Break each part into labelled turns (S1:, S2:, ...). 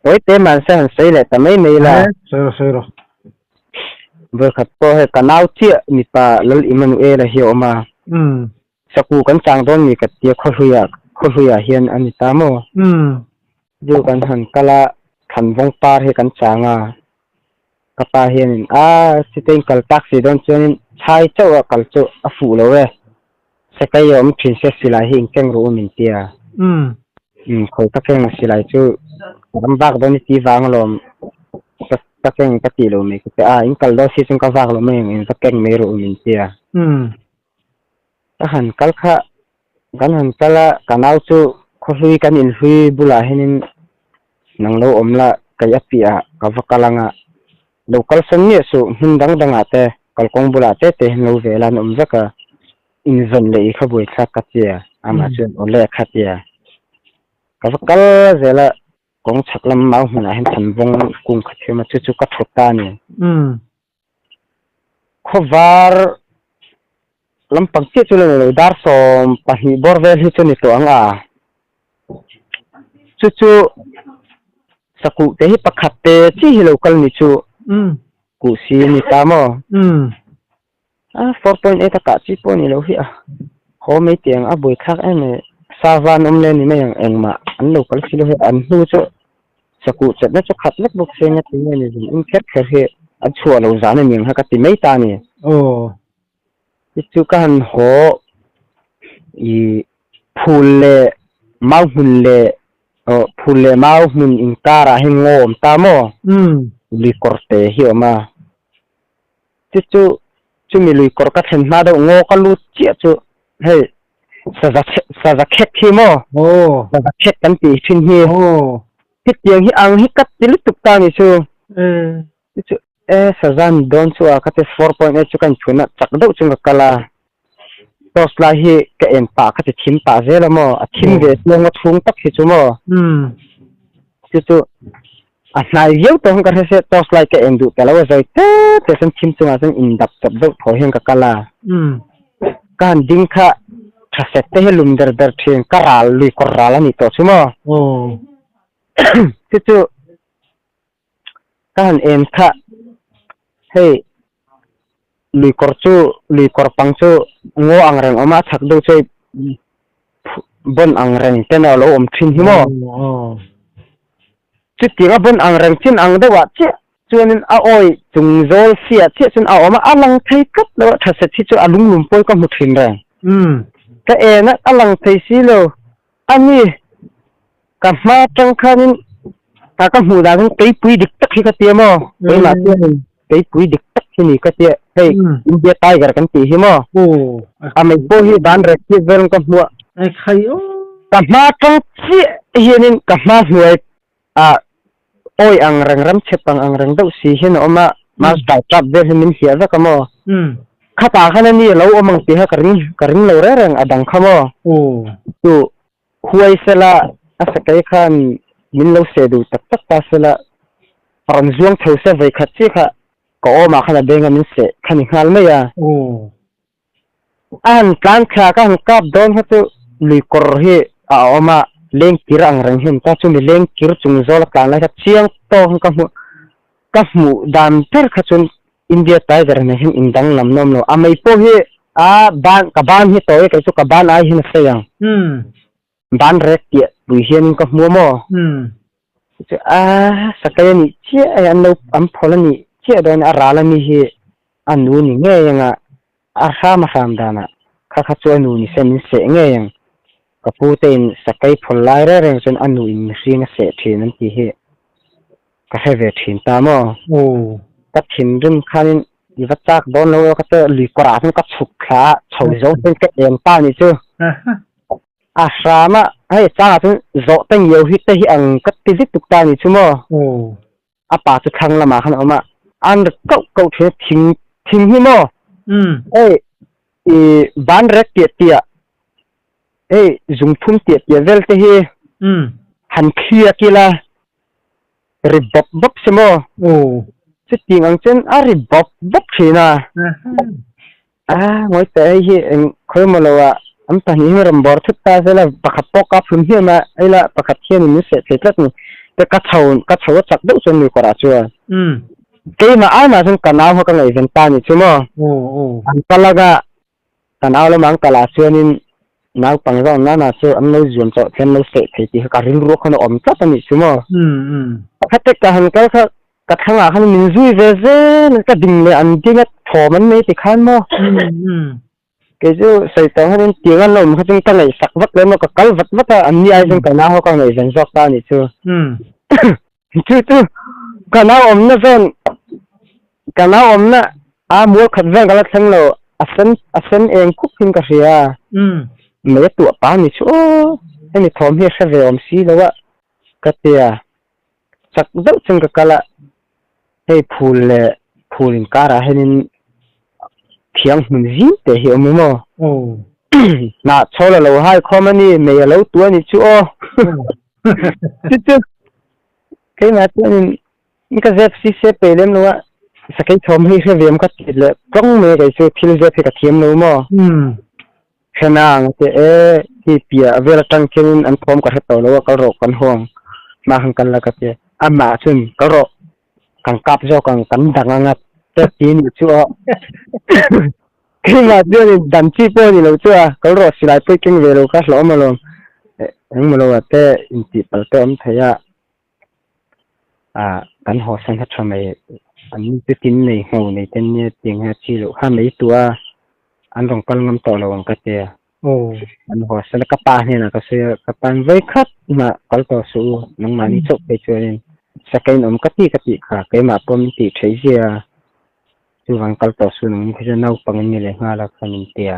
S1: Tawi te man se han sawi leh ta mai mai la.
S2: Sawi rawh sawi rawh.
S1: Vawikhat pawh hei ka nau chiah mipa Lal Immanuela hi a awm a. Saku kan chang dawn mi ka tia khawhluiah khawhluiah hian a ni ta maw? Zu kan han kal a, Thlanvawng par hi kan chang a. Ka pa hianin a chitein kal tak si dawn chuanin chhai chauh a kal chu a fuh lo e. Sekai a awm thin se silai hi inkeng rawh u min ti a. Umm khawi ka keng a silai chu ka ram vak dawn i ti vang alawm ka ka keng ka tih lo mai ka ti a, in kal dawn si chuan ka vak lo mai ang in va keng mai rawh u min ti a. Ka han kal kha kan han kal a ka nau chu khawhlui kan inhlui bulah hianin nang lo awm la kei a piahah ka va kal ang a, lo kal sawn miah suh hmun dang dangah te kalkawng bulah te te hian lo vel a an awm vek a, inzawn leh i kha buaithlak ka tia amah chuan aw le kha tia ka va kal zel a kawng chhak lam mau hmunah hian thanvawng kung kha thiam a chu chu ka thawt ta a ni. Khawvar lampang chiah chu la ni lo dar 12 bawr vel hi chu ni tawh ang a chu chu sakuh te hi pakhat te chi hi lo kal ni chu kuh si ni ta maw a 4.8 a kah chi pawh ni lo hi a haw mai tih ang a buaithlak em mai sava an awm le ni mai ang engmah an lo kal si lo hi an hnu chu Sakuh chatna chu khat lek bawk se nia ti nge ni zin in kher kher hi a chhuah lo zan a ni ang kha ka ti mai ta a ni.
S2: Aw.
S1: Hi chu ka han haw i phul leh mau hmun leh aw phul leh mau hmun inkarah hian ngaw awm ta maw?
S2: Umm.
S1: Lui kawr te hi a awm a. Chu chu chumi lui kawr ka thlen hma deuh ngaw ka lut chiah chu hei saza saza khek hi maw
S2: Aw.
S1: Saza khek kan tih thin hi
S2: Aw.
S1: Hetiang hi ang hi ka ti lutuk ta ni chu.
S2: Ee.
S1: Chu chu e saza ni dawn chu a ka ti 4.8 chu ka inchhun a chak deuh chung ka kal a. Torch lai hi ka en pah ka ti thim pah zel a maw a thim ve chuang a chhung tak hi chu maw.
S2: Umm.
S1: Chu chu a hnai viau tawh hian ka hre se torch light ka en duh ta lo a zawi te te chuan thim chungah chuan in dap chawp deuh thaw hian ka kal a. Ka han ding kha tha set te hi lum ber ber thin ka ral lui kawr ral a ni tawh chu maw. Chu chu ka han en kha hei lui kawr chu lui kawr pang chu ngaw ang reng awm a a chhak deuh chu hei bon ang reng ten a lo awm thin hi maw chutiang a bon ang reng chin ang deuh ah chiah chuanin a awi chung zawl si ah chiah chuan a awm a a lang thei tlat lo a tha set hi chu a lunglum pawi ka hmu thin reng ka en a a lang thei si lo a ni ka hma atang khanin a ka hmuh dan hian keipui dik tak hi ka tia maw keimah chuanin keipui dik tak hi ni ka tia hei India tiger kan tih hi maw a mei pawh hi ban rek chiah vel ka hmuh a ka hma atang chiah hianin ka hma hnuai ah awi ang reng ram chhe pang ang reng deuh si hian a awm a mask dai tap vel hi min hliah vek a maw khatah khan ani a lo awm ang tih kha ka ring ka ring lo reng reng a dang kha maw chu Huai sela a sakei khan min lo seh duh tak tak ta sela rawn zuang chho se vawi khat chiah kha ka awmah khan a beng a min seh kha ni nghal mai a. A han tlan thla ka han kap dawn kha chu lui kawr hi a awm a, leng kir ang reng hi a awm ta chumi leng kir chung zawl a tlan lai kha chiang tawk in ka hmuh ka hmuh dan ber kha chuan India Tiger nen hian indanglam na awm lo. A mei pawh hi a ban ka ban hi tawi kei chu ka ban ai hian a sawi ang. Ban rek tiah pui hianin ka hmu a maw? Chu a sakai a nih chiah a an lo an phawl a nih chiah dawn a ral a mi hi a nu ni ngei ang a a hram a hram danah kha kha chu a nu ni se min seh ngei ang. Ka pu te in sakai phawl lai reng reng chuan a nu in mihring a seh thin an tih hi. Ka hre ve thin ta maw? Ka thinrim khanin i va chak dawn lo ka te lui kawrah chuan ka chhuk thla a, chho zo chuan ka en ta nih chu. A hram a, hei changah chuan zawh te ngiau hi te hi ang ka ti lutuk ta nih chu maw? A pa chu thlang lamah khan a awm a, an ri kauh kauh thin a, thing thing hi maw? Hei i ban rek tiah tiah hei zungthum tiah tiah vel te hi han thliak ila ri bawp bawp se maw? Chutiang ang chuan a ri bawp bawp thin a. A ngawi teh hei hi eng khawi maw lo ah an pahnih hi rawn bawr thut ta sela pakhat pawh kap hlum hmiam a, hei lah pakhat hianin min seh thei tlat ni. Te ka chho ka chho a chak deuh chuan lui kawrah chuan keimah ai mah chuan ka nau kha ka ngaihven ta ni chu maw. An kal anga ka nau lamah an kalah chuanin naupang zawk nana chu an lo zuam chauh hian lo seh thei tih kha ka rilru khan a awm tlat a nih chu maw. Pakhat te ka han kal kha ka thlangah khan min zui ve zel ka ding leh an ding a thawm an nei ti khan maw. Kei chu sawi tawh hianin tiang an lo awm kha chuan ka ngaihsak vak lem a, ka kal vat vat a, an ni ai chuan ka nau ho ka ngaihven zawk ta a nih chu. Chu chu ka nau awmna zawn, ka nau awmna a mual khat zawn ka la thleng lo, a sen a sen eng khup hin ka hria. Mei a tuah pa a ni chu aw, hemi thawm hi a hre ve awm si lo a, ka tia. Chak deuh chuan ka kal a, hei phul leh phul inkarah hianin thiang hmun zing teh hi a awm emaw? Hnah chhawl a lo hai khawm a ni, mei a lo tu a nih chu aw. Chu chu keimah chuanin ka zep si se pe lem lo a, sakei thawm hi hre ve awm ka ti leh tawng mai a kei chu thil zep hi ka thiam lo maw? Hrena ang te e, hi piah vel atang khianin an thawm ka hre tawh lo a, kal rawh kan huang hma khan kal la ka ti a, amah chuan kal rawh kan kap zawk ang kan dang anga te ti nih chu a, keimah chuanin dan chi pawh a ni lo chu a, kal rawh silai pawh i keng ve lo kha hlauhawm alawm, engmaw lo ah te intih palh te a awm thei a. Ah kan haw san kha tha mai an chu tin nei ngho nei te nia tiang hian a chi loh kha mai tua an rawn kal ngam tawh lo ang ka tia an haw san a ka pa hnenah ka sawi a ka pa in vawi khat mah kal tawh suh u nangmahni chauh phei chuanin sakain awm ka ti ka tih kha keimah pawh min tih theih zia chuvang kal tawh suh nangni kha chuan naupang in ni leh nghal a kha min tia.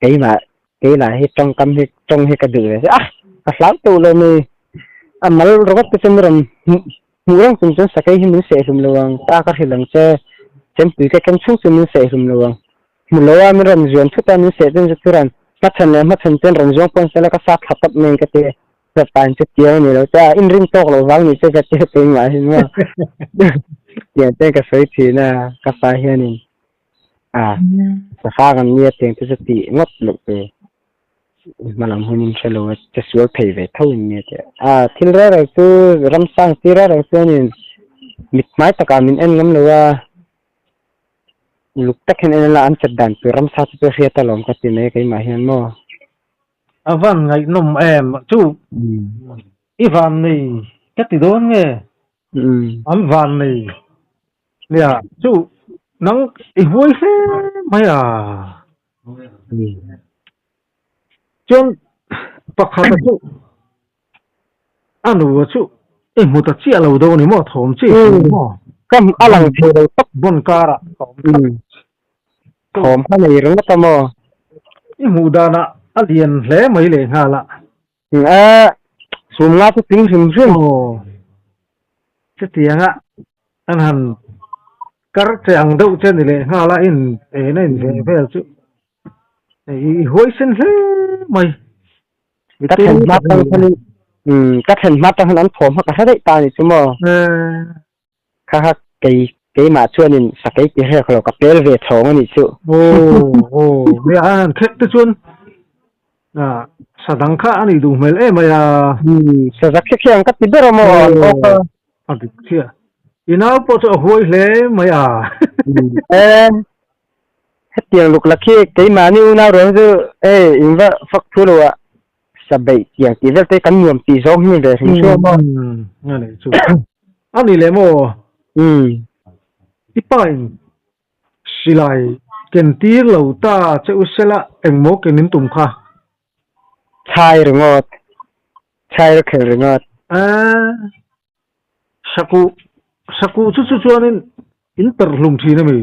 S1: Keimah keilah hi tawngkam hi tawng hi ka duh ve a, ka hlau teuh lo mai. A mal rawt te chu min rawn hmuh hmuh reng chung chuan sakei hi min seh hlum lo ang, ta ka hrilh ang che, chempui ka ken chhung chu min seh hlum lo ang. Hmu lo a min rawn zuan thut a, min seh chuan chu rawn hmachhan leh hmachhan chuan rawn zuang pawn sela ka sat thla tawp mai ka ti. Ka in chu tiang a ni lo che a, inrin tawk loh vang ni che ka ti keimah hi maw. Tiang te ka sawi thin a, ka fa hianin. A, safa kan nia tiang te chu tih ngawt loh te hma lam hun in hre lo a che sual thei ve tho in nia tih a thil reng reng chu ramsang chi reng reng chuanin mit hmai takah min en ngam lo a luk tak hian en ila an chet dan tur ramsa chu chu hriat alawm ka ti mai keimah hian maw.
S2: A van ngaihnawm em chu i van nei ka ti dawn nge an van nei Nia, chu nang i huai hle mai a. Chuan pakhata chu a nu chu i hmu ta chiah lo deuh a ni maw, thawm chi a ni maw?
S1: Ka a lang thei lo tawp.
S2: Bon karah ka awm tlat.
S1: Thawm kha nei ringawt a maw?
S2: I hmuh danah a lian hle mai lehnghal a.
S1: A sum nga chu tling hrim hrim.
S2: Aw, chutianga an han kar che ang deuh che ni leh nghal a in en a in veh vel chu i huaisen hle mai.
S1: Ka thlen hma tang khan in ka thlen hma tang khan an thawm kha ka hre daih ta a ni chu maw. Kha kha kei keimah chuanin sakei ti hrek lo ka pel ve chhawng a nih chu.
S2: Aw aw hei a han khek te chuan ah sa dang kha a nih duh hmel em mai a.
S1: Umm sa zak hre hre ang ka ti ber a maw an awk a.
S2: A dik chiah. I nau pawh chu a huai hle mai a.
S1: E hetiang luk la khi keimahni unau ruang chu hei in va fak thu lo ah Sa beih tiang tih vel te kan nuam tih zawng hi ve hrim hrim a maw?
S2: A nih chu. A nih leh maw? I pa in silai ken tir lo ta che u sela engmaw ken in tum kha?
S1: Chhai ringawt. Chhai ro khel ringawt.
S2: A Sakuh, sakuh chu chu chuanin in perh hlum thin a mi?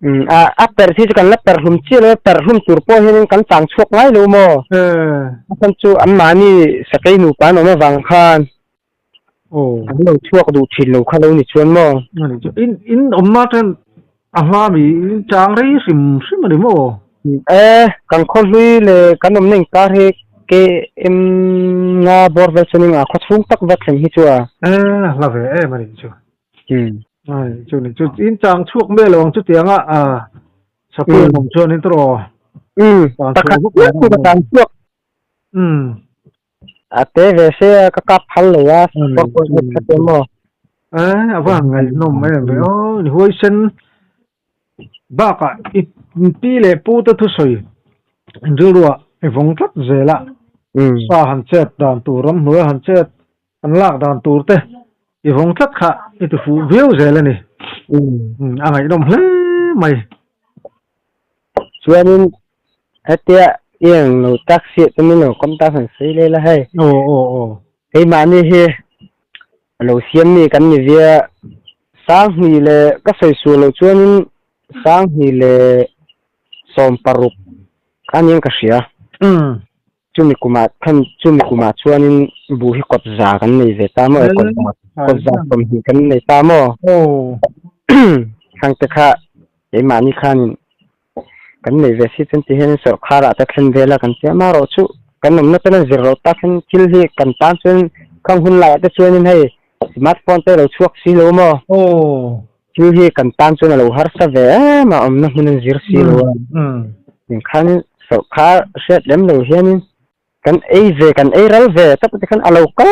S1: Umm, a, a perh hi chu kan la perh hlum chiah lo a, perh hlum tur pawh hianin kan chang chhuak ngai lo maw? A chhan chu anmahni sakei nupa an awm avang khan an lo chhuak duh thin lo kha lo ni chuan maw?
S2: A ni chu, in, in awmna ten a hma mi in chang rei hrim hrim a ni maw?
S1: E, kan khawhlui leh kan awmna inkar hi KM nga bawr vel chuanin a khawchhung tak va thleng hi chu a.
S2: E, a hla ve em a nih chu. A nih chu ni chu in chang chhuak mai lo ang chutianga a sakawr awm chuan in tawh.
S1: Umm, pakhat chiah chu ka chang chhuak.
S2: Umm.
S1: A te ve se a ka kap phal lo a, 4.8 kha te maw.
S2: Eh, a van ngaihnawm em ve aw, in huaisen bakah i pi leh pu te thusawi in rilruah i vawng tlat zel a, sa han chet dan tur ramhnuai han chet an lak dan tur te i vawng tlat kha i ti fuh viau zel a ni. A ngaihnawm hle mai.
S1: Chuanin hetia i eng lo tak siah chu min lo kawm ta han sawi leh la hei.
S2: Aw aw aw.
S1: Keimahni hi a lo siam mi kan ni via Sanghnih leh ka sawi sual loh chuanin Sanghnih leh 16 a nia ka hria. Chumi kumah khan chumi kumah chuanin buh hi kawt za kan nei ve ta maw e kawt za kawt za 20 kan nei ta maw. Khang te kha keimahni khanin kan nei ve si chuan ti hian sawrkharah te thlen vel a kan tia amaherawh chu kan awmna ten a zir loh tak hian thil hi kan tan chuan khang hun laiah te chuanin hei smartphone te a lo chhuak si lo maw thil hi kan tan chuan a lo harsa ve em a awmna hmun an zir si lo a engkhanin sawrkhar hriat lem lo hianin Kan ei ve, kan ei ral ve tak te khan a lo kal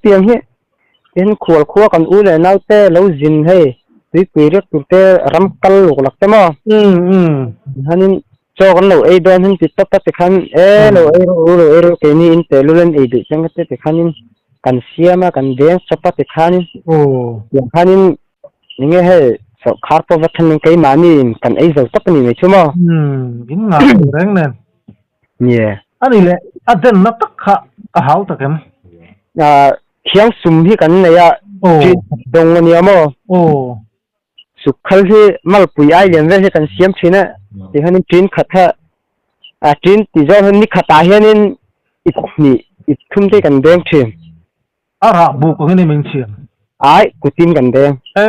S1: piang hi. Tin, khual khua kan u leh nau te lo zin hei, tuipui riak tur te ram kal luk lak te maw? Hanin chaw kan lo ei dawn hin ti tawp a ti khan e lo ei rawh u, lo ei rawh u keini in tehlul an ei duh chiang te ti khanin kan siam a, kan deng chawp a ti khanin tiang khanin enge hei sawrkhar pawh va then in keimahni in kan ei zo tawp a ni mai chu maw?
S2: In ngah reng nen.
S1: Nie.
S2: A ni leh, a denna tak kha a hau tak em?
S1: Thiang sum hi kan nei a, ṭin dawng a nia maw? Suk khal hi malpui ai lian vel hi kan siam ṭhin a, tihianin ṭin khat kha, a ṭin ti zawng hian ni khatah hianin ip hnih, ip thum te kan deng ṭhin.
S2: A rah buk angin em in siam?
S1: Ai, kutin kan deng.
S2: E,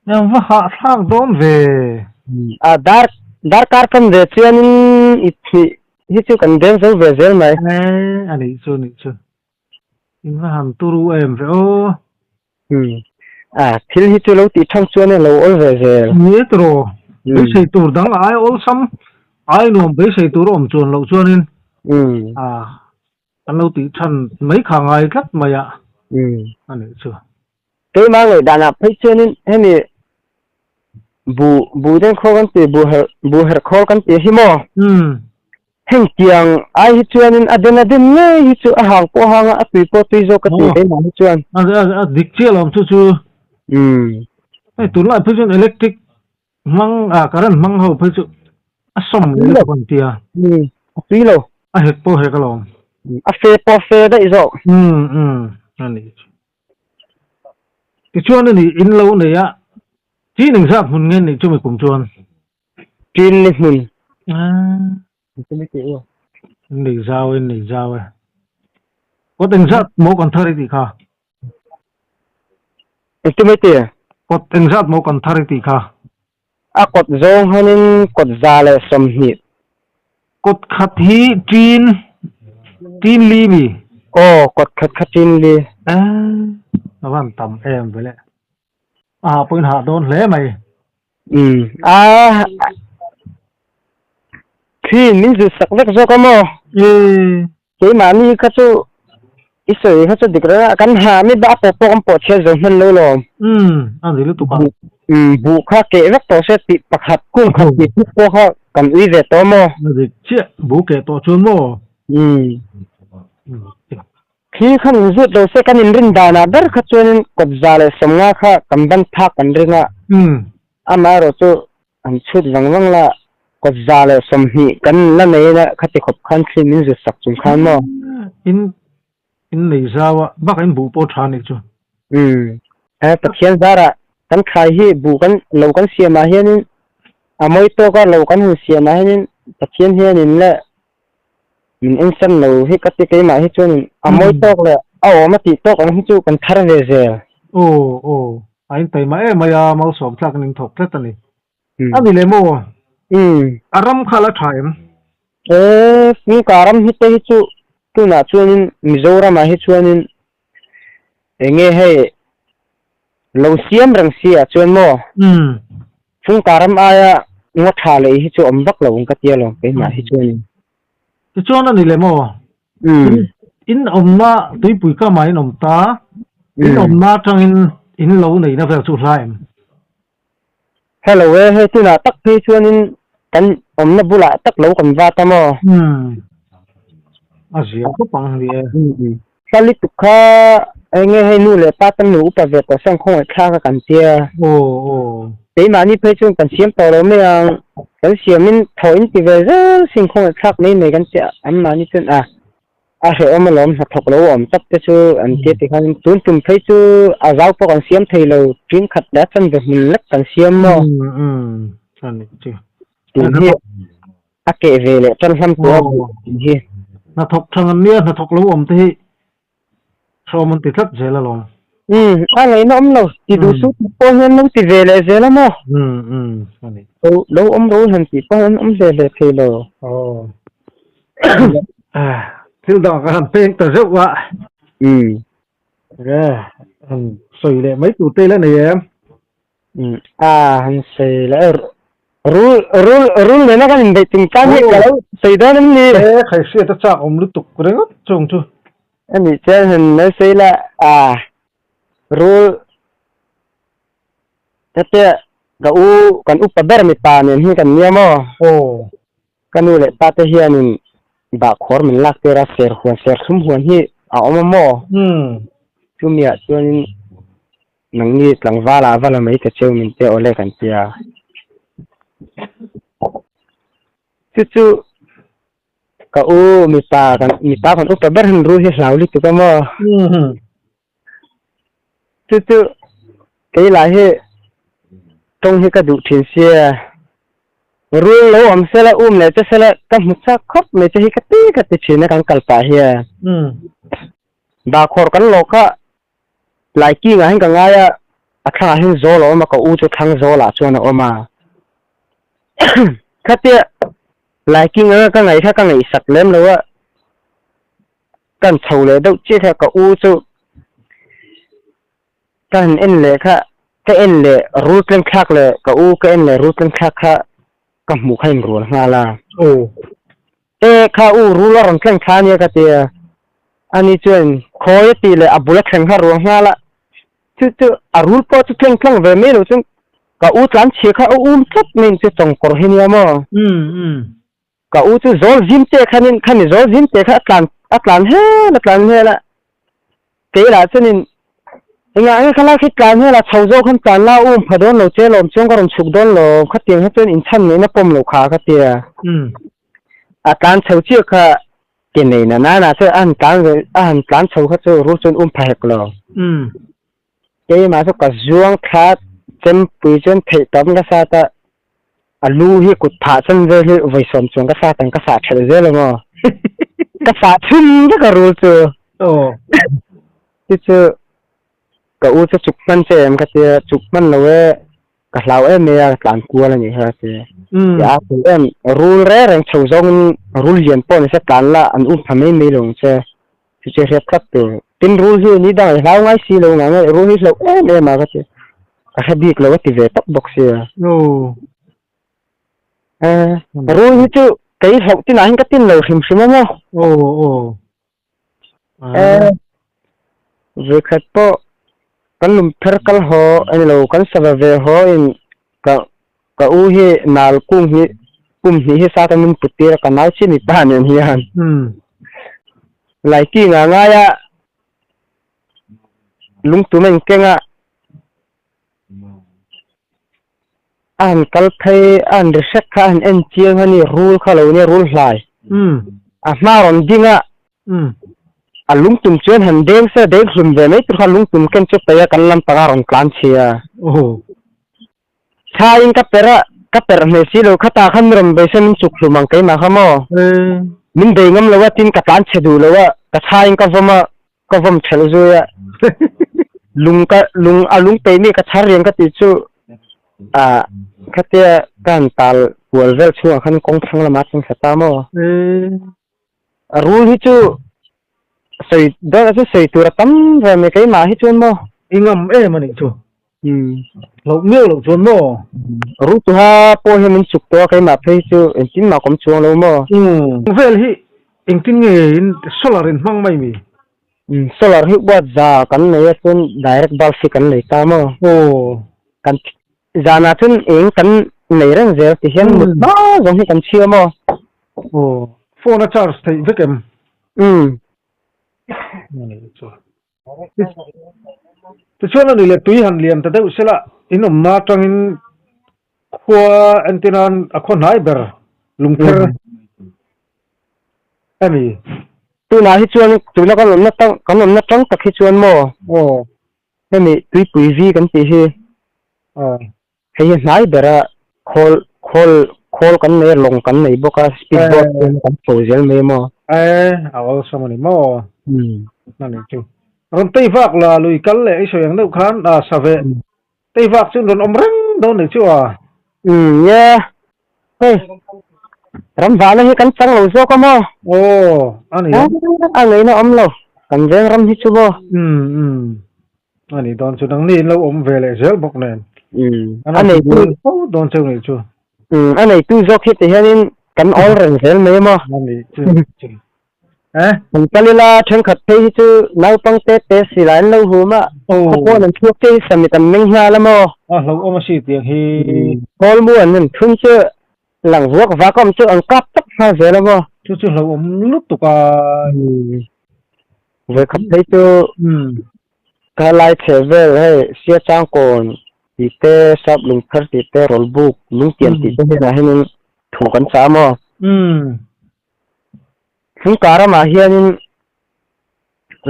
S2: Eng va hahthlak dawn ve.
S1: A dar darkar kan ve chuanin i thih hi chu kan deng zo ve zel mai.
S2: E a nih chu nih chu. In va han turu em ve aw.
S1: A thil hi chu lo tih thang chuan a lo awl ve zel.
S2: Ni e tiraw. Beisei tur dang ai awlsam ai nuam beisei tur a awm chuan loh chuanin a An lo tih than mai kha ngai tlat mai a a nih chu.
S1: Keimah ngaihdanah phei chuanin hemi buh buh den khawl kan tih buh herh buh herh khawl kan tih hi maw? Heng tiang ai hi chuanin a den a den ngei hi chu a hang pawh a hang a, a tui pawh a tui zawk ka ti keimah hi chuan.
S2: A a dik chiah lo chu chu. Hei tunlai phei chuan electric Hmang a current hmang ho phei chu a sawm leh lutuk an tia.
S1: A tui lo.
S2: A hek pawh hek alawm.
S1: A fe pawh a fe daih zawk.
S2: Um um a nih chu. Tichuan a ni in lo nei a chin engzat hmun nge nih chumi kum chuan?
S1: Chin ni hmun.
S2: In nei zau e in nei zau e. Kawt engzat maw kan thar i tih kha?
S1: Engtin mai ti?
S2: Kawt engzat maw kan thar i tih kha?
S1: A kawt zawng hanin kawt 120.
S2: Kawt khat hi ṭin, ṭin li mi?
S1: Aw, kawt khat kha ṭin li.
S2: Eh, a van tam em ve le. A hah pawhin hah dawn hle mai.
S1: Umm, a thli min zut sak vek zawk a maw?
S2: Ee.
S1: Keimahni kha chu i sawi kha chu dik reng a, kan ha mi bak pawh pawh kan pawh chhiat zo hman lo lawm.
S2: Umm, a ni lutuk a.
S1: Umm, buh kha keh vek tawh se tih pakhat kung khat tih phut pawh kha kan ui ve tawh maw?
S2: A dik chiah, buh keh tawh chuan maw?
S1: Umm. Thli khan in zut lo se kan inrin danah ber kha chuanin kawt 150 kha kan ban phak kan ring a. Amaherawh chu an chhut vang vang la, kawt 120 kan la nei a khati khawp khan thli min zut sak chung khan maw?
S2: In in nei zau a, bakah in buh pawh tha nih chu.
S1: Umm. He Pathian zarah kan thlai hi buh kan lo kan siamah hianin a mawi tawk a, lo kan han siamah hianin Pathian hianin le min ensan lo hi ka ti keimah hi chuanin a mawi tawk leh a awm a tih tawk ang hi chu kan thar ve zel.
S2: Aw aw a in taima em mai a malsawm tlak in thawk tlat a ni. A ni leh maw? A ram kha la tha em?
S1: E Fungka ram hi te hi chu tunah chuanin Mizoramah hi chuanin enge hei lo siam reng si ah chuan maw Fungka ram aia ngaw tha leh hi chu awm vak lo ang ka tia lo keimah hi chuanin.
S2: Tichuan a ni leh maw? In awmna tuipui kamah in awm ta, in awmna atangin in lo neihna vel chu hla em?
S1: Hello e, hei tunah tak phei chuanin kan awmna bulah tak lo kan vat a maw?
S2: Umm, a zia khawp ang ni e.
S1: Hla lutuk kha enge hei nu leh pa tan lo upa ve tawh sang khawngaih thlak a kan tia.
S2: Aw aw.
S1: Keimahni phei chuan kan siam tawh lo mai ang, kan siamin thaw in ti ve zel sin khawngaih thlak mai mai kan tia anmahni chuan a a hrehawm alawm hnathawk lo awm tak te chu an tia tikhan tun tum phei chu a zau pawh kan siam thei lo tin khat leh a chanve hmun lek kan siam maw.
S2: Umm umm chu.
S1: Tun hi a keh ve leh tan hlam tawh a hi.
S2: Hnathawk thang an nia hnathawk lo awm te hi hrawm an ti tlat zel alawm.
S1: Umm a ngaihna awm lo ti duh suh tih pawh hian lo ti ve leh zel a maw.
S2: Umm umm a ni.
S1: Lo lo awm ro han tih pawh hian awm hle hle thei lo.
S2: Aw. Thil dang ka han peng ta zeuh a.
S1: Umm.
S2: Enge han sawi leh mai tur te ila nei em?
S1: A han sawi leh rul rul rul nena kan inbeih chung tan hi ka lo sawi dawn em ni?
S2: E khai hriat a chak awm lutuk ringawt chung chu.
S1: A nih chuan han lo sawi la a rul hetia ka u kan upa ber mipa nen hi kan nia maw?
S2: Aw.
S1: Ka nu leh pa te hianin bahkhawr min lak tir a, ser huan ser thlum huan hi a awm a maw? Chumiah chuanin Nangni tlangval ah va la mai ta cheu min te awle kan tia. Chu chu ka u mipa kan mipa kan upa ber han ru hi hlau lutuk a maw. Chu chu kei lah hi tawng hi ka duh thin sia. Rul lo awm sela um leh che sela ka hmu chak khawp mai che hi ka ti ka ti thin a kan kal pah hian. Bahkhawr kan lawh kha Lai kingah hian ka ngai a, a thlangah hian zawl a awm a, ka u chu thlang zawlah chuan a awm a. Khatia lai king anga ka ngaih kha ka ngaihsak lem lo a, ka han chho leh deuh chiah kha ka u chu ka han en leh kha, ka en leh rul tleng thlak leh ka u ka en leh rul tleng thlak kha ka hmuh kha inrual nghal a.
S2: Aw.
S1: E kha u rul a rawn thleng thla ania ka ti a, ani chuan khawi a tih leh a bul a thleng kha ruang nghal a, chu chu a rul pawh chu thleng tlang ve mai lo chuan ka u tlan chhia kha a um tlat mai in chu chawngkawr hi nia maw. Ka u chu zawl zim te khanin khami zawl zim te kha a tlan a tlan hel a tlan hel a, kei lah chuanin engah nge khalai khi tlan hel a chho zawk khan tlan la um pha dawn lo che lawm chuan ka rawn chhuk dawn lo khatiang kha chuan inchhan ngaihna pawm lo kha ka tia. A tlan chho chiah kha ke nei na nana chu a han tlan ve a han tlan chho kha chu rul chuan um pha hek lo. Keimah chu ka zuang thla chempui chuan theih tam ka sat a, a lu hi kut phah chan vel hi vawi sawm chuan ka sat ang ka sah thelh zel ang aw. Ka sah chhun vek a rul chu. Chu chu ka u chu chuk hman che em ka tia chuk hman lo e. Ka hlau em mai a, ka tlan kual a nih kha a ti. Ti a tel em, rul reng reng chho zawngin rul lian pawh ni se tlan la an um pha mai mai lo ang che. Chu chu hriat tlat tur. Tin rul hi ni dang i hlau ngai si lo ngang e, rul hi hlauh em em a ka ti. Ka hre bik lo a ti ve tawp bawk sia. Rul hi chu kei hlauh tinah hian ka tin lo hrim hrim a maw. Vekhat pawh kan lungpher kal haw a ni lo, kan sava ve haw in ka ka u hi nal kung hi kum hnih hi sata min put tir a, ka nau chi mipa nen hian Laiki nga ngai a lungtum a inkeng a, a han kal phei a han ri hrek kha a han en chiang a ni rul kha lo nia rul hlai a hma rawn ding a a lungtum chuan han deng se deng hlum ve mai tur kha lungtum ken chu paih a kan lampang a rawn tlan chhia tha in ka per a ka perh hmel si lo khatah khan min rawn bei se min chuk hlum ang keimah kha maw min bei ngam lo a tin ka tlan chhe duh lo a ka tha in ka vawm a ka vawm thelh zui a lung ka lung a lung peih mi ka chhar riang ka tih chu ah khatia ka han tal kual vel chhungah khan kawng thlang lamah a thleng thla ta maw a rul hi chu sawi dawt chu sawi tur a tam ve mai keimah hi chuan maw
S2: i ngam em a nih chu hlauh miau loh chuan maw
S1: rul tuha pawh hian min chuk tawh a keimah phei chu engtin mah ka awm chuang lo maw
S2: vel hi. Engtin nge in solar in hmang mai mi?
S1: Umm solar hi uat za kan nei a chuan direct bulb hi kan nei ta maw?
S2: Aw.
S1: Kan zanah chuan eng kan nei reng zel ti hian mut hma zawng hi kan chhia maw?
S2: Aw. Phone a charge theih vek em?
S1: Umm.
S2: Tichuan a ni le tui han lian ta deuh sela in awmna atangin khua entir nan a khaw hnai ber lungpher a ni.
S1: Tunah hi chuan tuna kan awmna tang kan awmna tang tak hi chuan maw
S2: Aw.
S1: Hemi tuipui vi kan tih hi
S2: Aw.
S1: Hei hi hnai bera khawl khawl khawl kan nei a lawng kan nei bawk a speed boat te kan chho zel mai maw.
S2: E a awlsam a ni maw?
S1: Umm.
S2: A ni chu. Rawn tei vak la lui kal leh i sawi ang deuh khan a sa ve. Tei vak chu rawn awm reng dawn nei chu a.
S1: Umm ye. Hei ram vahna hi kan chang lo zawk a maw?
S2: Aw a ni.
S1: A ngaihna awm lo kan veng ram hi chu maw?
S2: Umm umm. A nih dawn chu nangni in lo awm ve leh zel bawk nen.
S1: Umm.
S2: A neitu fo dawn cheu nih chu.
S1: Umm a neitu zawk hi ti hianin kan awl reng zel mai emaw.
S2: A nih chu chu. Eh?
S1: Kan kal ila thenkhat phei hi chu naupang te te silai an lo hum a.
S2: Aw.
S1: Khaw pawn an chhuak te hi samit an meng nghal a maw.
S2: A hlauhawm a si tiang hi.
S1: Khawl mu an en thun chu lang vuak vak awm chu an kap tak nghal zel a maw.
S2: Chu chu hlauhawm lutuk a.
S1: Umm. Vawikhat phei chu ka lai chhe vel hei sia changkawn tih te sap lungpher tih te rawlbuk lungtian tih te hnenah hianin thu kan chah a maw? Thlungkar ramah hianin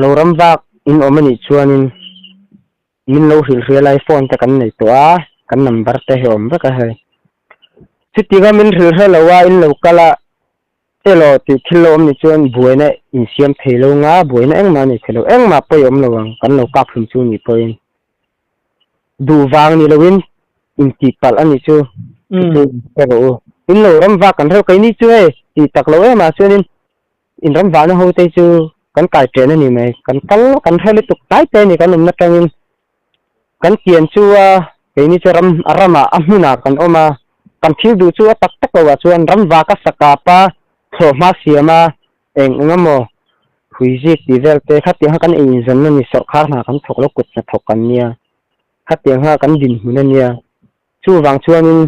S1: lo ram vak in awm anih chuanin min lo hrilh hria lai phone te kan nei tawh a kan number te hi a awm vek a hei. Chutianga min hrilh hria lo a in lo kal a Elaw tih thil lo awm ni chuan buaina insiam thei lo nga, buaina engmah a nei thei lo, engmah pawi awm lo ang, kan lo kap hlum chu ni pawhin duh vang ni loin intih palh a nih chu, chu chu hre rawh u. In lo ram vak kan hreuh keini chu hei tih tak lo emah chuanin in ram vahna ho te chu kan kai ṭen a ni mai, kan kal kan hre lutuk tlai te a ni kan awmna tangin kan kian chu a keini chu ram a ramah a hmunah kan awm a, kan thil duh chu a tak tak loh ah chuan ram vaka sakap a thlawhhma siam a eng eng emaw hui zik tih vel te khatiang kha kan ei inzawn a ni sawrkhar hna kan thawk lo kut hnathawk kan nia khatiang kha kan dinhmun a nia chuvang chuanin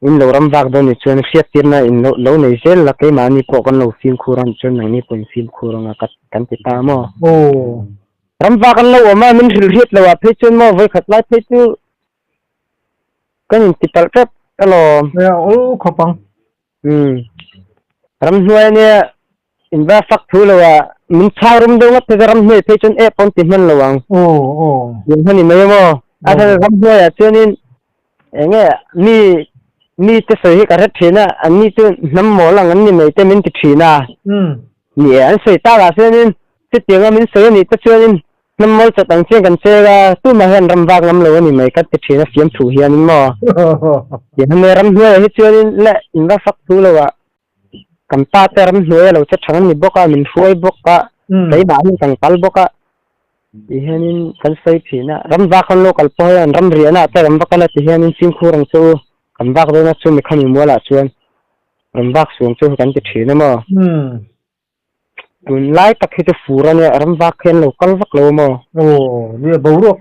S1: in lo ram vak dawn ni chuan hriattirna in lo lo nei zel la keimahni pawh kan lo fimkhur ang chuan nangni pawh in fimkhur anga ka kan ti ta maw.
S2: Aw.
S1: Ram vak an lo awm a min hrilh hriat loh ah phei chuan maw vawikhat lai phei chu kan inti palh tep alawm.
S2: Nia a awl khawp ang.
S1: Umm. Ramhnuai ania inva fak thu lo a min chhang rum deuh ngawt phei chuan ramhnuai phei chuan eh pawn ti hman lo ang.
S2: Aw aw.
S1: Min hman i mai a maw? A thar ramhnuai ah chuanin enge mi mi te sawi hi ka hre thin a an ni chu hnam mawl ang an ni mai te min ti thin a.
S2: Umm.
S1: Ni e an sawi tak ah chuanin chutianga min sawi anih te chuanin Hnam mawl chat ang chian kan cheng a, tumah hian ram vak ngam lo a ni mai ka ti thin a fiam thu hianin maw? Tiang hame ram hnuaiah hi chuanin leh in va fak thu lo ah kan pa te ram hnuai a lo che thang an ni bawk a, min hruai bawk a, keimah hian kan kal bawk a ti hianin kan sawi thin a, ram vak han lo kal pawh hian ram riahna ah te ram va kal a ti hianin fimkhur ang che u, kan vak dawn a chumi khami mualah chuan ram vak suang chu kan ti thin a maw? Tun lai tak hi chu fur a nia, ram vak hian lo kal vak lo maw?
S2: Aw, nia boruak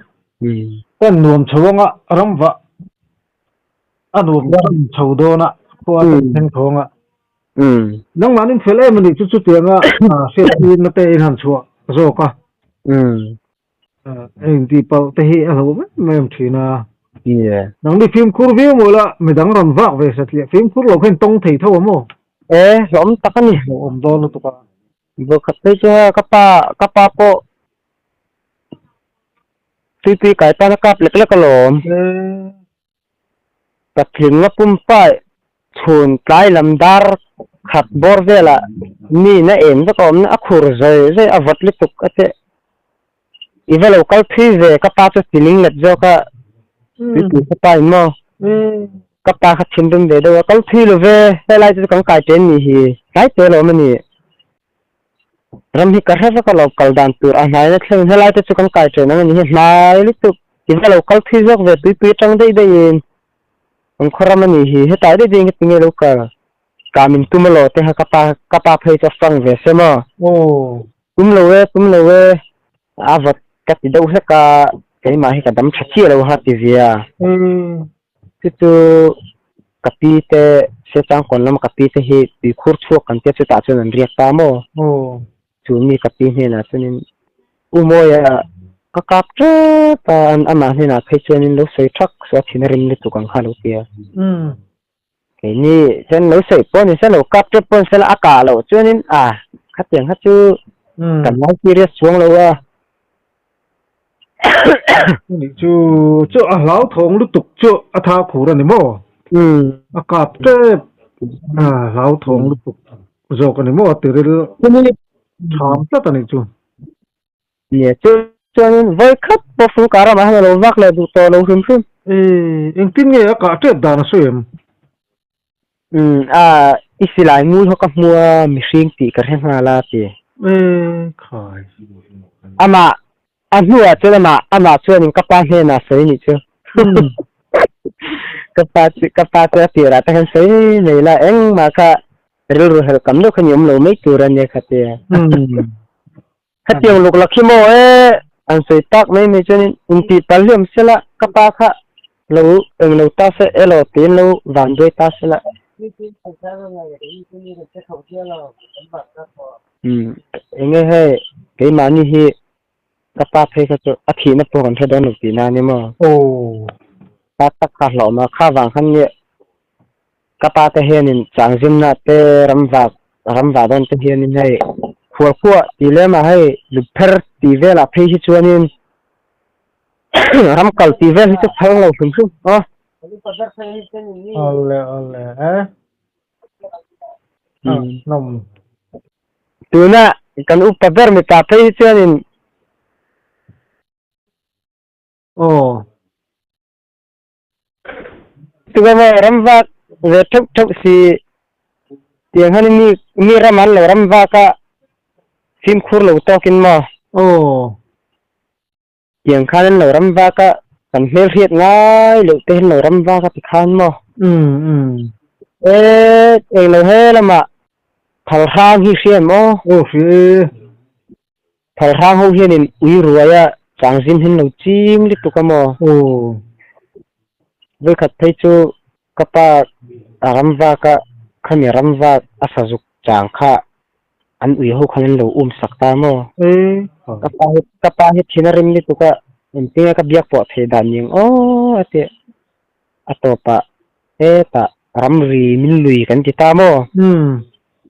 S2: kan nuam chho anga ram vah a nuam chho dawn a, khua a thleng thawng a. Nangmah in fel em a nih chu chutianga hriattirna te in han chhuah zawk a. Eng tih palh te hi a hlauh em em thin a. Nangni fimkhur viau maw la, midang rawn vak ve satliah fimkhur lo khan tawng thei tho a maw?
S1: E, hlawm tak a ni.
S2: Hlawm dawn lutuk a.
S1: Vawkhat phei chu hei ka pa, ka pa pawh tuipui kai tan a kap lek lek alawm. Patling a pumpa chhun tlai lam dar khat bawr velah mi na em vek a awm na a khur zawi zawi a vawt lutuk a che. I va lo kal thui ve ka pa chu tiling let zawk a tuipui ka pa in maw ka pa kha thinrim ve deuh a kal thui lo ve helai chu kan kai ṭen ni hi tlai te lawm a ni. Ram hi ka hre vek a lo kal dan tur a hnai na thleng helai te chu kan kai ṭhen ang a ni hi hnai lutuk i va lo kal thui zawk ve tuipui atang daih daih in kan khaw ram a ni hi hetah daih daih in ka ti nge lo kal. Kamin tum alo te kha ka pa ka pa phei chu a fang ve se maw.
S2: Aw.
S1: Tum lo e, tum lo e, a vawt ka ti deuh hlek a, keimah hi ka dam tha chiah lo ha ti ve a. Chu chu ka pi te Sechangkawn lama ka pi te hi tuikhur chhuak kan tia chutah chuan an riak ta maw.
S2: Aw.
S1: Chu mi ka pi hnenah chuanin U Mawia ka kap tep a, amah hnenah phei chuanin lo sawi thak suh a thin a rim lutuk ang kha a lo ti a. Keini chuan lo sawi pawh ni se lo kap tep pawh ni se la a kah loh chuanin a khatiang kha chu kan ngai serious chuang lo a.
S2: Ani chu chu a hlauthawng lutuk chu a tha khur a ni maw? A kap tep a hlauthawng lutuk zawk a ni maw tiril tham tlat a ni chu.
S1: Nia chu chuanin vawi khat pawh fung kar ramah hian a lo vak leh duh tawh lo hrim hrim.
S2: Ee, engtin nge a kah tep dan a sawi em?
S1: Umm, a, i silai ngul ho ka hmu a, mihring tih ka hre nghal a ti.
S2: Ee, khai.
S1: Amah, a hnuah chuan amah, amah chuanin ka pa hnenah sawi nih chu. Ka pa chu, ka pa chu a tirah te khan sawi mai la, engmah kha rilru helh kam deuh kha ni awm lo mai tur a nia kha tia. Hetiang luk la khi maw e, an sawi tak mai mai chuanin intih pal hi awm sela, ka pa kha lo eng lo ta se elaw tiin lo van duai ta sela. Umm enge hei keimahni hi ka pa phei kha chu a thihna pawh kan hre dawn lo tihna a ni maw?
S2: Aw.
S1: Pa tak kha hlauhawm a, kha vang khan nge Ka pa te hianin changzimna te ramvak ramvah dawn te hianin hei khualkhuah tih lem ah hei lupher tih velah phei hi chuanin ram kal tih vel hi chu phal lo hrim hrim aw.
S2: Awle awle e. Nawm.
S1: Tuna kan upa ber mipa phei hi chuanin.
S2: Aw.
S1: Tugama ram vak ve theuh theuh si tiang hian mi mi ram an lo ram vak a fimkhur lo tawkin maw
S2: Aw.
S1: Tiang khan an lo ram vak a kan hmelhriat ngai loh te hian lo ram vak a ti khan maw
S2: Umm umm.
S1: E englo he lamah phal hrang hi hria em aw?
S2: Aw hria e.
S1: Phal hrang ho hianin ui ruai a changzim hin lo ching lutuk a maw?
S2: Aw.
S1: Vawikhat phei chu ka pa a ram vak a, khami ram vak a sazuk chang kha an ui ho khan an lo um sak ta maw?
S2: E.
S1: Ka pa hi ka pa hi thin a rim lutuk a, engtinge ka biak pawh thei dan ning aw a ti a tawpah hetah ramri min lui kan ti ta maw?
S2: Umm.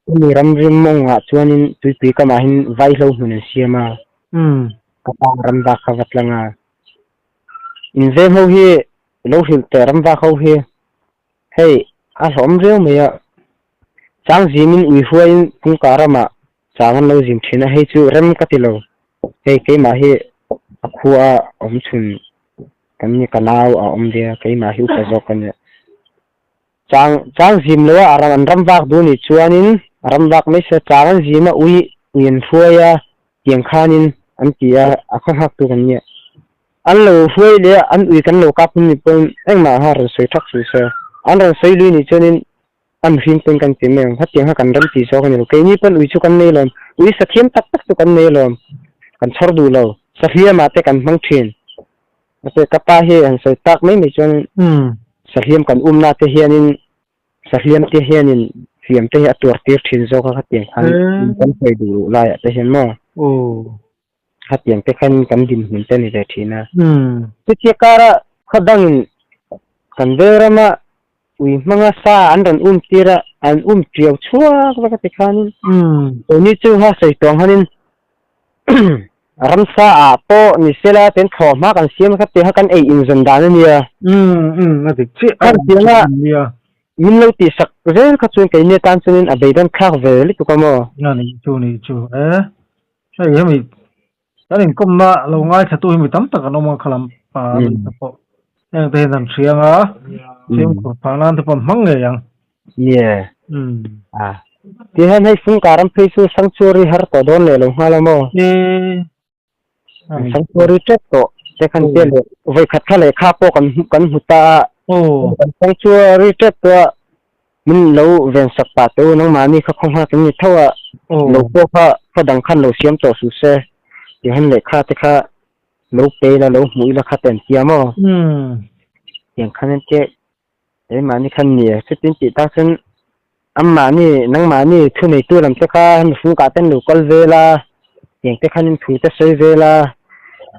S1: Chumi ramri mawngah chuanin tuipui kamah hian vaihlo hmun an siam a.
S2: Umm.
S1: Ka pa ramvak kha va tlang a. Inveng ho hi lo hrilh teh ramvak ho hi hei a hlawm riau mai a. Changzimin ui huaiin kawngka ramah chang an lo zim thin a, hei chu rem ka ti lo. Hei keimah hi a khua awm chhun kan ni ka nau a awm ve a, keimah hi upa zawk ka nia. Chang chang zim lo a, an ram vak duh nih chuanin a ram vak mai se, chang an zim a, ui ui an hruai a, tiang khanin an ti a, a khaw nghak tu kan nia. An lo hruai leh a, an ui kan lo kap hun nih pawhin engmah kha rawn sawi thak suh se. An rawn sawi lui nih chuanin a mihring pawn kan ti mai ang, hetiang kha kan ram tih zawk a ni lo. Keini pawn ui chu kan nei lawm, ui sathiam tak tak chu kan nei lawm, kan chhawr duh lo, sahliamah te kan hmang thin. Mahse ka pa hi han sawi tak mai mai chuan sahliam kan umna te hianin sahliam te hianin hliam te hi a tuar tir thin zawk a khatiang khan kan sawi duh loh laiah te hian maw khatiang te khan kan dinhmun te a ni ve thin a. Chutia kara khaw dangin kan veng rama ui hmanga sa an rawn um tir a, an um tiau chhuak vek a ti khanin keini chu ha sawi tawng hanin Ramsa ah pawh ni sela ten thlawh hma kan siam kha tih kha kan ei inzawn dan a nia.
S2: Umm umm a dik chiah
S1: a nia. Min lo tih sak zel kha chuan keini atan chuanin a beidawn thlak ve lutuk a maw?
S2: A nih chu nih chu e. Hei hemi kan inkawmna lo ngaithla tu hi mi tam tak an awm a khalam pa te pawh heng te hian an hria anga fimkhur phah nan te pawh an hmang ngei ang.
S1: Nia. A. Ti hian hei Fungka ram phei chu sanctuary har tawh dawn leh lo nghal a maw? Sanctuary tep tawh te khan te leh vawi khat kha lehkha pawh kan kan hmu ta a. Kan sanctuary tep tawh a. Min lo ven sak pah teh u, nangmahni kha khaw nghak in ni tho a, lo pawh kha khaw dang khan lo siam tawh suh se, tiang lehkha te kha lo pe ila, lo hmuh ila kha te an tia maw? Tiang khan an tia, keimahni khan ni e, chutin tih tak chuan anmahni, nangmahni thuneitu lam te kha hemi fungkah te an lo kal vel a, tiang te khanin thu te sawi vel a,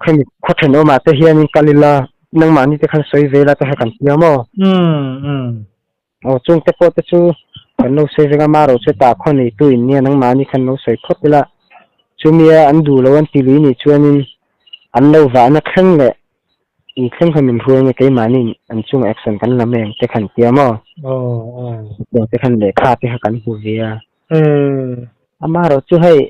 S1: khami khaw thenawmah te hianin kal ila, nangmahni te khan sawi vel a te kha kan tia maw? Aw chungte pawh te chu kan lo sawi vek a, marawh chu tah khaw neitu in nia nangmahni khan lo sawi phawt ila, chumia an duh lo an ti lui nih chuanin an lo vahna thleng leh in thleng kha min hruai nge keimahni an chunga action kan la mai ang te khan tia maw? Chutiang te khan lehkha te kha kan hmu ve a. Amaherawh chu hei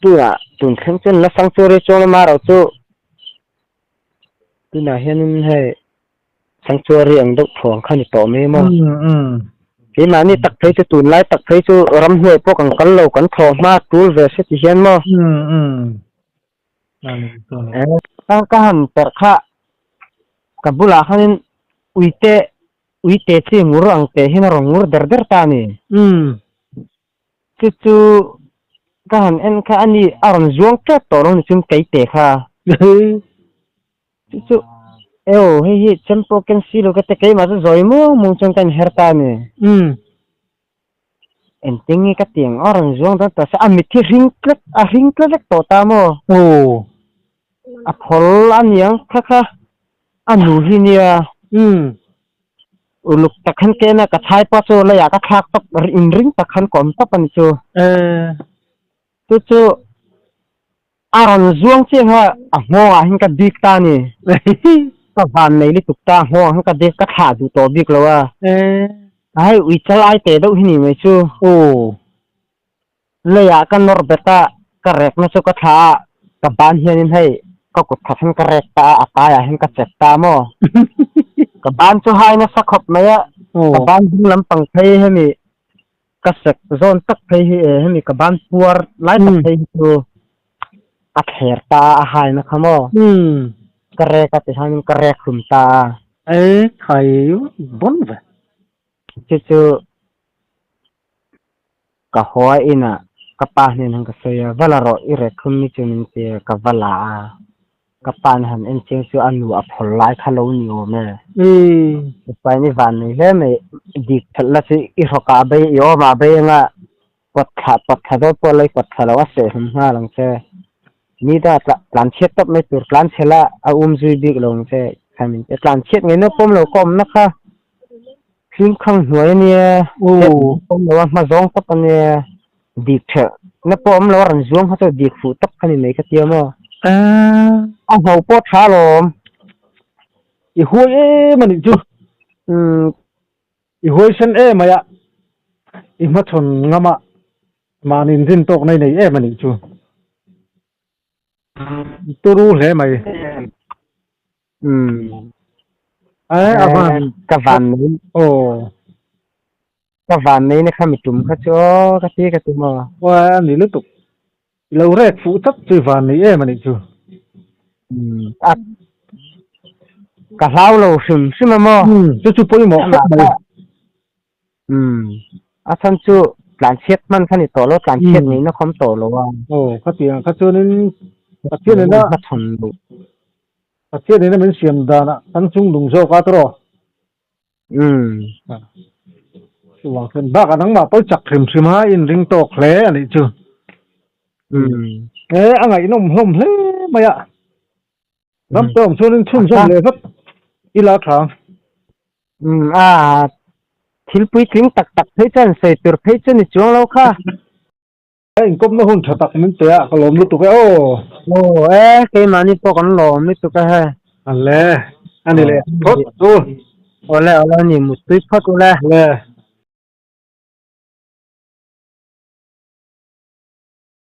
S1: tunah tun thleng chuan la sanctuary chuan amaherawh chu tunah hianin hei Sanctuary ang deuh thuang kha ni tawh mai maw? Keimahni tak phei chu tunlai tak phei chu ramhnuai pawh kan kal lo, kan thaw hma tul ve se ti hian maw? Ka han perh kha ka bulah khanin uite uite chi ngur ang teh hian a rawn ngur der der ta a ni. Chu chu ka han en kha a ni a rawn zuang tep tawh lo ni chuan keite kha. Chu chu eo hei hi chem pawh ken si lo ka ti keimah chu zawi muang muang chuan ka inher ta a ni. Engtin nge ka ti ang a rawn zuang dawn tawh se a mit hi hring tlat a hring tlat vek tawh ta maw? A phawl a niang kha kha a nu hi nia. Uluk tak khan ken a ka chhai pawh chu leiah ka thlak tawp inring tak khan ka awm tawp a ni chu. Chu chu A rawn zuang chiah kha a nghawngah hian ka bik ta a ni. Ka van nei lutuk ta, a nghawngah hian ka bik, ka thlah duh tawh bik lo a. A hei ui chal ai teh deuh hi ni mai chu. Leiah ka nawr bet a, ka rekna chu ka thlah a, ka ban hianin hei ka kut khat hian ka rek ta a, a taiah hian ka chek ta maw. Ka ban chu hai nasa khawp mai a, ka ban ding lampang phei hemi Ka sek zawn tak phei hi e, hemi ka ban puar lai tak phei hi chu a thler ta a, a haina kha maw? Ka rek a tihianin ka rek hlum ta a.
S2: E khai bon ve.
S1: Chu chu ka haw a inah ka pa hnen han ka sawi a, va la rawh i rek hlum ni chu min ti a, ka va la a. Ka pa na han en chiang chu a nu a phawr lai kha lo ni awm e. Mipain i van nei hle mai, dik phelh la chu i hrawkah a bei, i awmah a bei anga pawt thla pawt thla dawn pawh la i pawt thla lo a seh hlum nghal ang che. Ni dangah tla tlan chhiat tawp mai tur tlan chhe la a um zui bik lo ang che khan min ti a, tlan chhiat ngei na pawm lo ka awmna kha hlimkhang hnuai a nia, chhiat pawm lo a hma zawng tawp a nia. Dik ṭhelh na pawh awm lo a rawn zuang kha chu dik fuh tak kha ni mai ka tia maw? A hno pawh ṭha alawm.
S2: I huai em a nih chu. I huai sen em mai a, i hmachhawn ngam a, mahni inrin tawk na i nei em a nih chu. Turu hle mai. A van.
S1: Ka van mai.
S2: Aw.
S1: Ka van nei na kha mi tum kha chu aw ka ti ka ti maw.
S2: Aw a ni lutuk. I lo rek fuh tlat chu i van nei em a nih chu.
S1: A ka hlau lo hrim hrim a maw.
S2: Chu chu pawimawh khawp mai.
S1: A chhan chu tlan chhiat hman kha ni tawh lo, tlan chhiat ngei na khawm tawh lo a.
S2: Aw ka ti ang kha chuanin Pathian ina
S1: hmachhawn loh.
S2: Pathian ina min siam danah kan chung lung zawk a tawh. Chuvang chuan bakah nangmah pawh i chak hrim hrim a, i inring tawk hle a nih chu. E, a ngaihnawm hlawm hle mai a. Ram te awm chuanin chhunzawm leh vat ila tha.
S1: A thil puitling tak tak phei chuan sawi tur phei chu ni chuang lo kha.
S2: A inkawpna hun tha tak min pe a, ka lawm lutuk e aw.
S1: Aw e, keimahni pawh kan lawm lutuk e he.
S2: Ale, a ni leh phawt chu.
S1: Awle, awle a ni, muttui phawt ule.
S2: Le.